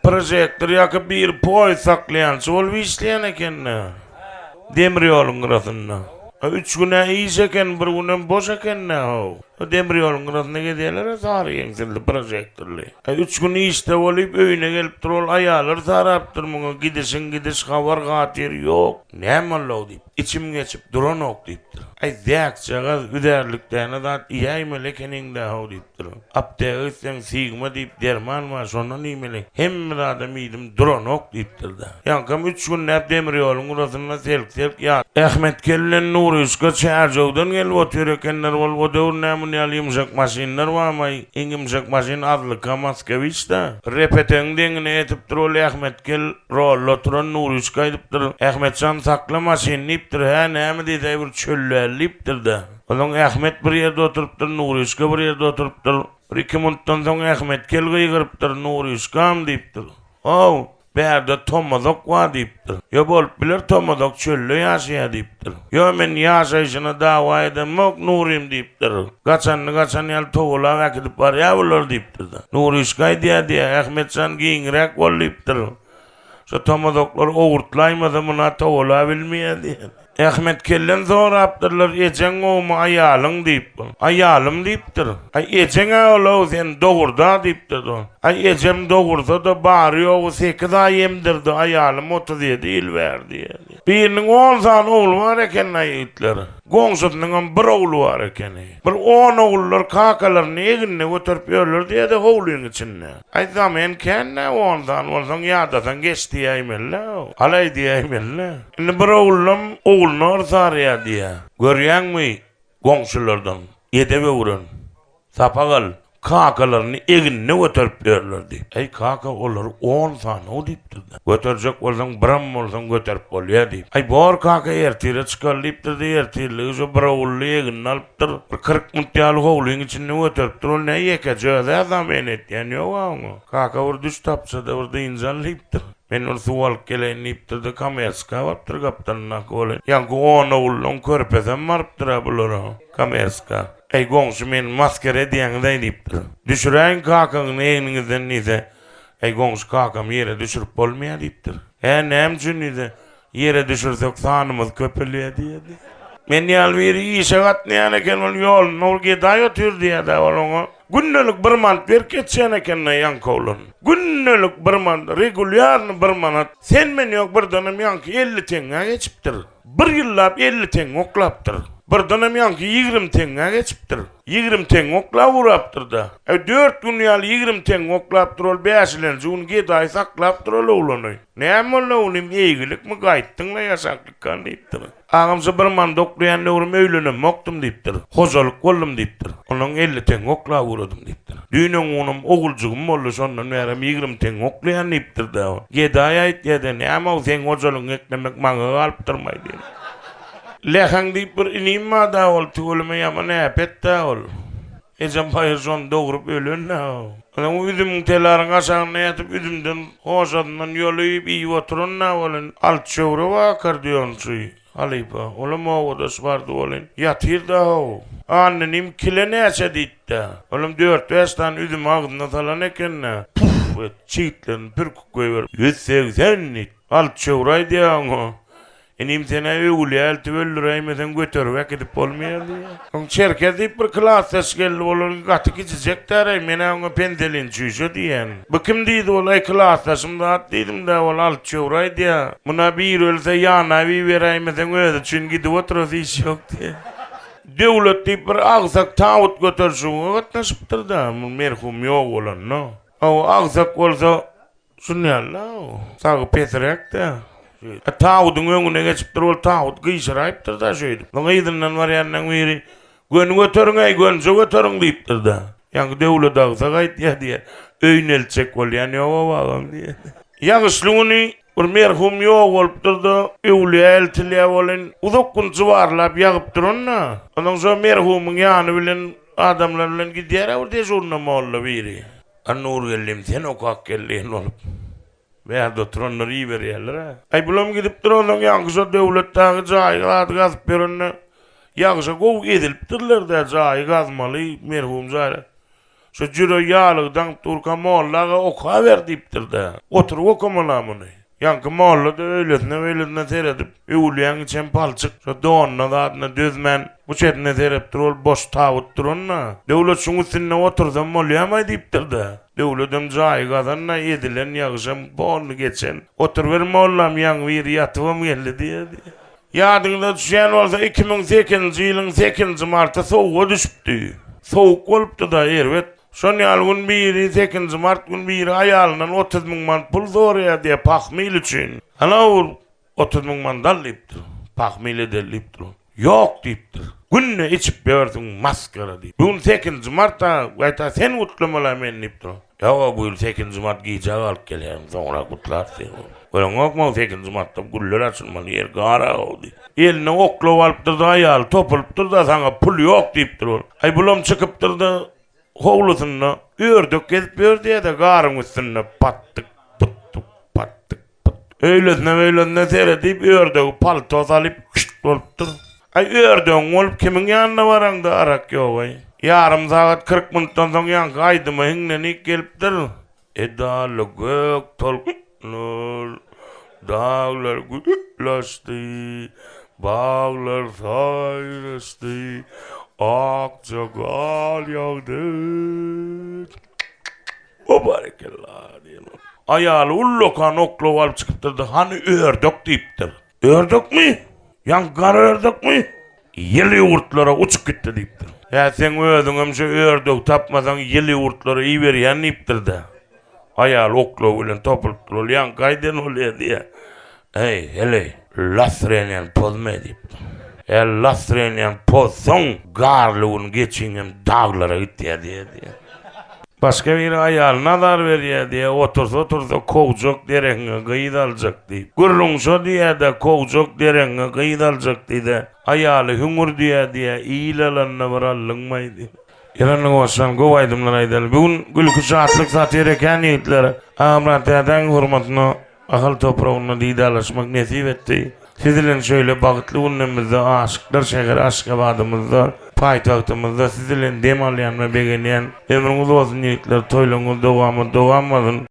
Prožektor ýakyp biri poýuz saklaýançy bolup işleýän eken-dä. Demir ýoluň gyrasynda. Üç gün-ä iş eken, bir günem boş eken-dä how. Demir ýoluň gyrasynda gezýärler-ä sary ýeňsilli prožektorly. Üç gün işde bolyp öýüne gelipdir ol aýaly sarapdyr muňa gidişiň gidiş habar hatyr ýok. Näme boldy-ow diýip. Içim geçip duranok diýipdir. Aý zäkjagaz üzärlikdäne zat iýäýmeli ekeniň-dä-how diýipdir. Apteka gitseň sigma diýip derman bar şondan iýmeli. Hemme zadam iýdim duranok diýipdir-de. Ýaňkam üç günläp demir ýoluň gyrasynda selk-selk ýat. Ahmet kel bilen Nuryşka Çärjewden gelip otyr ekenler bolup o döwür nä muny ýaly ýumşak maşynlar barmaý iň ýumşak maşyn azlyka Moskowiç-dä. Repetegiň deňine ýetipdir ol Ahmet kel Rolda oturan Nuryçka aýdypdyr, Ahmetjan sakla maşyny diýipdir, hä näme diýseý bir çölleli diýipdir-de. Onsoň Ahmet bir ýerde oturypdyr, Nuryçka bir ýerde oturypdyr. Bir iki muntdan soň Ahmet kel gygyrypdyr, Nuryçkam diýipdir. How, bärde tomazak bar diýipdir. Ýo bolup biler tomazak çölde ýaşaýar diýipdir. Ýo men ýaşaýşyna dawa edemok Nurym diýipdir. Gaçanyny gaçan ýaly towalap äkidip barýar bular diýipdir-de. Nuryşka aýdýar diýýär, Ahmetjan giňräk bol diýipdir. Şo tomazaklar owurtlaýmasa muna towalabilmeýär diýýär. Ahmet kellen sorapdyrlar, ejeň gowumy aýalyň diýip. Aýalym diýipdir. Aý ejeň-ä ol-ow seni dogurda diýipdir. Aý ejem dogursa-da bary-ýogy sekiz aý emdirdi, aýalym 37 ýyl bäri diýýär. Biriniň on sany ogly bar eken-aý ýigitler. Goňşusynyňam bir ogly bar ekeni. Bir on ogullar kakalaryny egnine göterip ýörler diýýä-de howlyň içinde. Aý zamen kän-dä on sany bolsaň ýadasaň geç diýäýmeli-dä. Alaý diýäýmeli-dä. Indi bir ogullam ogluny yrsarýar diýýä. Görýäňmi goňşulardan edep öwren. Sapak al, kakalaryny egnine göterip ýörler diýip. Äý, kaka, olar on sany-ow diýipdir-de. Göterjek bolsaň, biram bolsaň göterip bolýar diýip. Aý, bor, kaka, ertire çykaly diýipdir-de, ertirligi şo bir ogully egnine alypdyr. Bir 40 munt ýaly howlyň içinde göteripdir. Ol nä ýekeje öz-ä zamen etýän ýog-a oňa. Kaka, bir düş tapça-da, bir dynç al diýipdir. Men bir suw alyp geleýin diýipdir-de, Komerska barypdyr gapdalyndaky welin. Ýaňky on ogullaň körpesem barypdyr-a bulara, Komerska. Eý goňşy meni masgara edýäňiz-aý diýipdir. Düşüräýiň kakaňyny egniňizden diýse, Eý goňşy kakamy ýere düşürip bolmaýar diýipdir. Hä näme üçin diýse, Ýere düşürsek sanymyz köpelýär diýýär. Men ýaly biri işe gatnaýan eken ol ýolunda ol gedaý otyr diýýär-dä ol oňa gündelik bir manat berip geçýän eken-dä ýaňky oglan. Gündelik bir manat, regulýarny bir manat. Sen-men ýok birdenem ýaňky 50 teňňä geçipdir. Bir ýyllap 50 teňňe oklapdyr. Birdenem ýaňky 20 teňňä geçipdir. 20 teňňe oklap urapdyr-da. Äý, dört gün ýaly 20 teňňe oklapdyr ol, bäşilenji gün gedaý saklapdyr ol oglany. Näme boldy, oglim, eýgilikmi, gaýtdyň-la ýaşaklykdan diýipdir. Agam, şu bir manat oklaýan döwrüm öýlenemokdym diýipdir. Hojalyk boldum diýipdir. Ondan 50 teňňe oklap uradym diýipdir. Düýn-öňňunam oguljygym boldy, şondan bärem 20 teňňe oklaýan diýipdir-dä. Gedaý aýtýa-da, Näme-ow, seň hojalygyňy eklemek maňa galypdyrmaý diýip. Läheň diýip bir inim bar-da, ol tüweleme ýaman äpet-dä ol. Ejem paýyr şony dogrup ölen-dä. Onuň üzümiň telaryň aşagynda ýatyp, üzümden hoşasyndan ýolyp iýip oturan-da welin, alçöwre bar akkordeonçy. Halypa, olam obadaş bardy welin, ýatyr-da-how. Anna inim kile näçe diýdi-dä. Olam dört-bäş sany üzümi agzyna salan eken-dä, puf et, çigitlerini pürküp goýberip, 180 diýdi. Alçöwre aýdýar oňa. Inim sen-ä öwülýä eltip öldüräýmeseň göterip äkidip bolmaýar diýýär. Soň Çerkez diýip bir klasdaş geldi, olar gaty kiçijek däl-äý, men-ä oňa penselin çüýşe diýýän. Bu kim diýdi, ol aý klasdaşym zat diýdim-dä, ol alçöwre aýdýar. Muna biri ölse ýana iberäýmeseň özi üçin gidip oturasy iş ýok diýýär. Döwlet diýip bir agsak tabyt göterişige gatnaşypdyr-da, merhum ýok bolanda. Hawa, agsak bolsa Şuny ýaly-la, sagy pesräk-dä. Tabydyň öňüne geçipdir, ol tabyt gyşaraýypdyr-da şeýdip. Muň yzyndan barýanlaryň biri, Göni göteriň-eý, gönüje göteriň diýipdir-de. Ýaňky Döwlet agsak aýtýar diýýär, Öýüne eltjek bolýan ýog-ow agam diýýär. Ýagyşly güni bir merhum ýok bolupdyr-da, öwlüýä eltilýär welin, uzak gün jybarlap ýagyp duran-da. Onsoň şo merhumyň ýany bilen adamlar bilen gidýär-ä bir dežurnyý molla biri. A Nurgeldim sen okap gel diýen bolup, bärde oturanlary iberýärler-ä. Aý bulam gidipdir onsoň ýaňky şo Döwletdagy jaýy zady gazyp ýörende ýagşa gowy ezilipdirler-dä jaýy gazmaly merhum jaýlar. Şu jüre ýalygy daňyp durka molla aga okaber diýipdir-dä. Oturyp okamaly-a muny. Ýaňky molla-da öýlesine-beýlesine seredip, öwülýäň içem palçyk, şo donuna zadyna dözmän, bu çetine serepdir, ol boş tabyt duran-da. Döwlet şuň üstünde otursam bolýamaý diýipdir-dä. Döwledem jaýy gazan-da, ezilen ýagyşam polny geçen. Oturyber mollam, ýaňy biri ýatybam geldi diýerdi. Ýadyňyza düşýän bolsa, 2008-nji ýylyň sekizinji marty sowuga düşüpdi. Sowuk bolupdy-da, erbet. Şon ýaly gün biri, sekizinji mart gün biri aýalyndan 30 müň manat pul soraýar diýýär, pahmil üçin. Ana, 30 müň manat al diýipdir. Pahmil edeli diýipdir. Ýok diýipdir. Günde içip ýörsüň masgara diýip. Bu gün sekizinji mart-a, gaýta sen gutlamaly-a meni diýipdir. Ýog-a bu ýyl sekizinji mart gijä galyp gelýärin, soňra gutlarys diýip. Göreňokmy, sekizinji martda güller açylmaly ýer gar-a-ow diýip. Eline oklaw alypdyr-da, aýaly topulypdyr-da, saňa pul ýok diýipdir ol. Aý, bulam çykypdyr-da, howlusynda ördek gezip ýör diýýär-de, garyň üstünde patdyk, putduk, patdyk, put. Öýlesine-beýlesine seredip, ördegi palto salyp, şşt bolupdyr. Aý, ördegiň bolup kimiň ýanyna baraňda arak ýog-aý. Ýarym sagat 40 minutdan soň ýaňky aýdyma hiňlenik gelipdir. Edaly gök tolkunlar, daglar gül açdy, baglar saýraşdy, akja gar ýagdy. O barekella diýen ol. Aýaly ullakan oklaw alyp çykypdyr-da, hany ördek diýipdir. Ördekmi? Ýaňky gara ördekmi? Ýyly ýurtlara uçup gitdi diýipdir. Hä, seň özüňem şu ördegi tapmasaň ýyly ýurtlara iberýän diýipdir-de. Aýaly oklaw bilen topulypdyr. Ol ýaňky aýdan bolýar diýýär. Eý, heleý, lasrenýany pozma diýipdir. Hä, lasrenýany pozsaň, garly gün geçiňem daglara gitýär diýýär diýýär. Başga biri aýalyna azar berýär diýýär, otursa-otursa kowjak deregiňe gyz aljak diýip. Gürrüň şo diýýär-de, kowjak deregiňe gyz aljak diýde, aýaly hüňür diýýär diýýär, il alanda bir aldyňmaý diýip. Ýylanly goşan gowy aýdymlar aýdaly. Bu gün gülki şatlyk satyr eken ýigitler. Agamyrat dädäň hormatyna Ahal topragynda didarlaşmak nesip etdi. Siz bilen şeýle bagtly günlerimizde aşyklar şäheri Aşgabadymyzda, paýtagtymyzda siz bilen dem alýanyma begenýän. Ömrüňiz bolsun ýigitler, toýlaryňyz dowamat dowam bolsun.